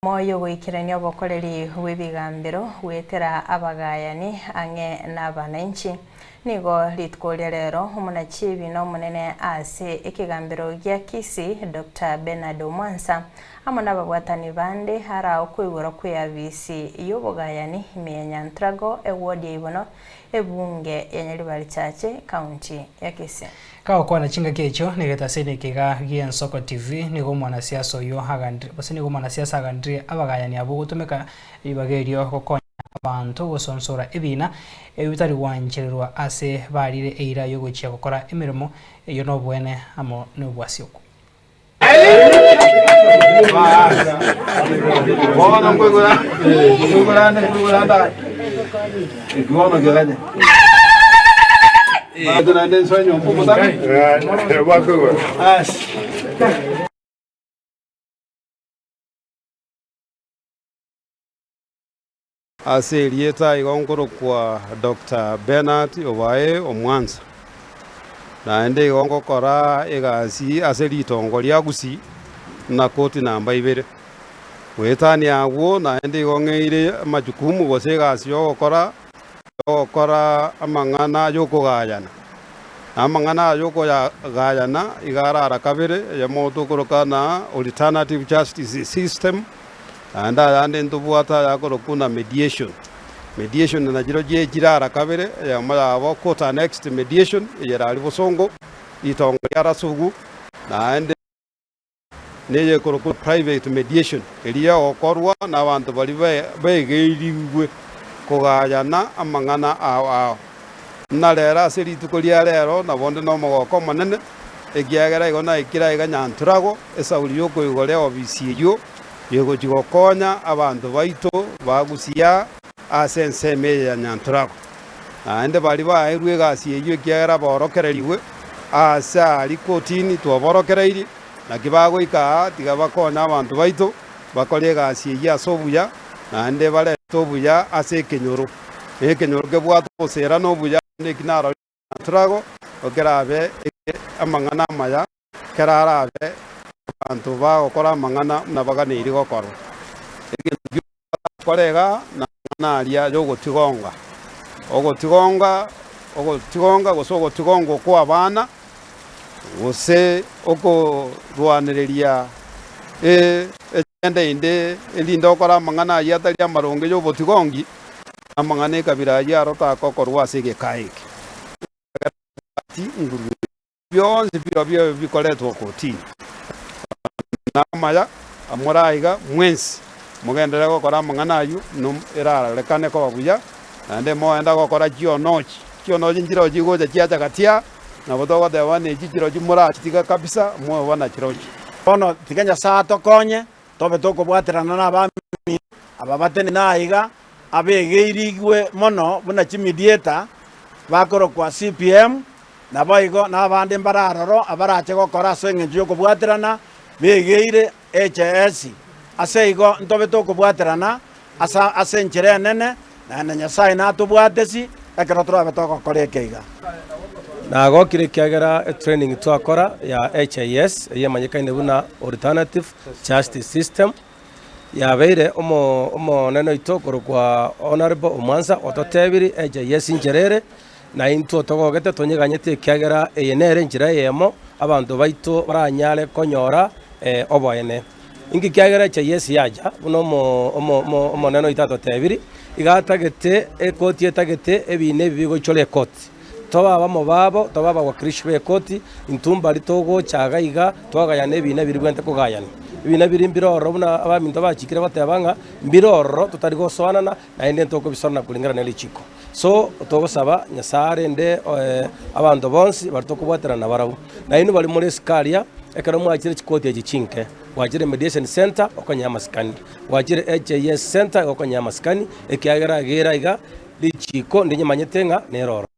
Moyo goikerania obokoreri bw'ebigambero goetera abagayani ang'e nabananchi. Nigo rituko ria rero omonachibi na omonene ase ekegambero gia Kisii Doctor Bernard Omwansa amo nababwatani bande ara okoigorwa kweabisi y'obogayani ime ya Nyantrago eward ya Ibono ebunge ya Nyaribari Chache ekaunti ya Kisii. Kagokwana chingaki echio negetasini ekiga gi'Ensoko TV, nigo omwanasiasa oyio agandire gose nigo omwanasiasa agandire abagayani abwo gotumeka ribaga erio gokonya abanto gosonsora ebina ebio bitari gwanchererwa ase barire eira y'ogochia gokora emeremo eyio noboene amo nobwasioku. Ase erieta igo nkorokwa Doctor Bernard Obae Omwansa, naende igo ngokora egasi ase ritongo ria Gusii na koti namba ibere. Goetania agwo naende igo ng'eire amajukumu gose egasi yogokora yogokora amang'ana yokogayana. Na amang'ana aya yokogayana iga arara kabere, eyemo tokoroka na alternative justice system, Naende ayande ntobwate ayakorokwa buna mediation. Mediation nachirochio echire ara kabere, eyemo yabo court annexed mediation, eyere aria bosongo, ritongo ria rasugu, naende neyekorokwa private mediation, eria egokorwa nabanto baria begeirigwe kogayana amang'ana ao ao. Buna rero ase rituko ria rero nabo onde nomogoko omonene, ekiagera igo naikire aiga Nyanturago, esauri y'okoigora eofisi eyio egochia gokonya abanto baito ba Gusii ase ensemo eye ya Nyanturago. Naende baria baeirwe egasi eyio ekiagera borokererigwe aase aria kotini twaborokereirie, naki bagoika aa tiga bakonye abanto baito bakore egasi eyio ase obuya, naende barente obuya ase ekenyoro. Na ekenyoro kebwate oboseera na obuya, naende eki narorire Nyanturago, kerabe amang'ana amaya, Kerarabe abanto bagokora amang'ana buna baganeiri gokorwa, egento gionsi barakore iga namang'ana aria y'ogotigonga, ogotigonga, ogotigonga gose ogotigonga okw'abana, gose okorwanereria echende ende erinde okore amang'ana ayio atari amaronge y'obotigongi, amang'ana ekabira ayio aro tagokorwa ase egeka eke. Bionsi birobio bikoretwa kotini. Namaya amore aiga mwensi mogenderere gokora amang'ana ayio, erarorekane koba buya, naende mogenda gokora chionochi. Chionochi nchirochio chigocha chiacha gati aa, nabo togoteba bono echi chirochio morachitiga kabisa, mobe bono chirochio. Bono tiga Nyasae atokonye, tobe tokobwaterana nabamino aba batenene aiga, abegeirigwe mono buna chimediator bakorokwa CPM, Naboigo nabande mbare aroro abarache gokora ase engencho y'okobwaterana, begeire HS. Ase igo ntobe tokobwaterana ase ase enchera enene, naende Nyasae natobwatesi ekero torabe togokora eke iga. Nagokire ekiagera etraining twakora ya HIS eyio emanyekaine buna Alternative Justice System yabeire omo omonene oito okorokwa Honourable Omwansa ototebirie HIS inchera ere Na intwe togogete tonyeganyete ekiagera eye nere enchera eyemo abanto baito baranyare konyora oboene. Inki kiagera echa Yeso yacha buna Omonene oito atotebiri, iga atagete ekoti etagete ebiina ebi bigochora ekoti. Tobe abamo babo, tobe abawakilishi b'ekoti, intwe mbari togocha iga iga twagayana ebiina biria bibwenerete kogayana. Ebiina biria mbire ororo buna abaminto bachikire goteba ng'a mbire ororo totari gosoanana naende ntokobisorana kulingana ne richiko. So togosaba Nyasae arende abanto bonsi baria tokobwaterana nabarabwo. Nainwe baria more isiko aria, ekero mwachire chikoti echi chinke, gwachire Mediation Centre okonyea amasikani, gwachire HIS Centre okonyea amasikani, ekiagera iga ere iga richiko ndinyemanyete ng'a nere ororo.